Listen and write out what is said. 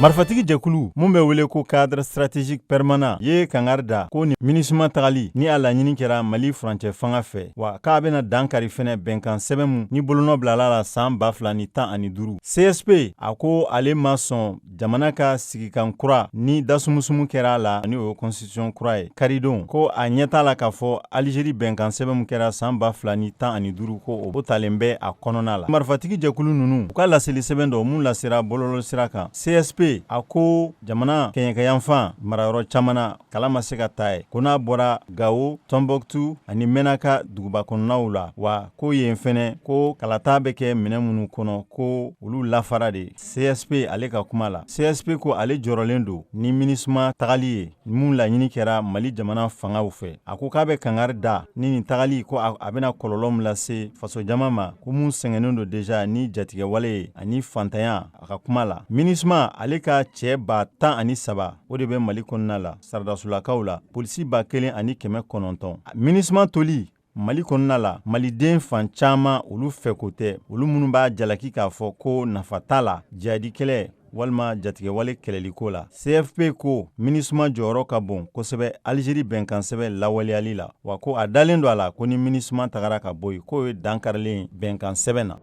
Marifatigi jɛkulu mun bɛ wele ko Cadre stratégique permanent ye kangari da ko ni MINUSMA tagali ni a laɲini kɛra Mali furancɛ fanga fɛ, wa k'a bɛna dankari fɛnɛ bɛnkan sɛbɛn mun ni bolonɔ bilala la san 2015. CSP a ko ale ma sɔn jamana ka sigikan kura ni dasumusumu kɛra a la, ni o ye constitution kura ye karidon, ko a ɲɛ t'a la k'a fɔ Alizeri bɛnkan sɛbɛn min kɛra san 2015, ko o talen bɛ a kɔnɔna la. Marifatigi jɛkulu ninnu u ka laseli sɛbɛn dɔ mun lasera bɔlɔlɔ sira kan, CSP a ko jamana kɛɲɛkayanfan marayɔrɔ caman na, kala ma se ka ta ye, ko n'a bɔra Gawo, Tɔnbɔkutu ani Mɛnaka duguba kɔnɔnaw la, wa ko yen fɛnɛ ko kalata bɛ kɛ minɛn minnu kɔnɔ, ko olu lafara de. CSP ale ka kuma la, CSP ko ale jɔrɔlen don ni MINUSMA tagali ye mun laɲini kɛra Mali jamana fangaw fɛ. A ko k'a bɛ kangari da ni nin tagali, ko a bɛna kɔlɔlɔ min lase fasojama ma, ko mun sɛgɛnnen don deja ni jatigɛwale ye ani fantanya. A ka kuma la, MINUSMA ale ka cɛ 13,000, o de bɛ Mali kɔnɔna la saradasulakaw la, polisi 1900. MINUSMA toli Mali kɔnɔna la, maliden fan caman olu fɛ ko tɛ, olu minnu b'a jalaki k'a fɔ ko nafa t'a la jihadi kɛlɛ walima jatigɛwale kɛlɛliko la. CFP ko MINUSMA jɔyɔrɔ ka bon kosɛbɛ Alizeri bɛnkansɛbɛn lawaleyali la, wa ko a dalen don a la ko ni MINUSMA tagara ka bɔ yen, k'o ye dankarilen bɛnkansɛbɛn na.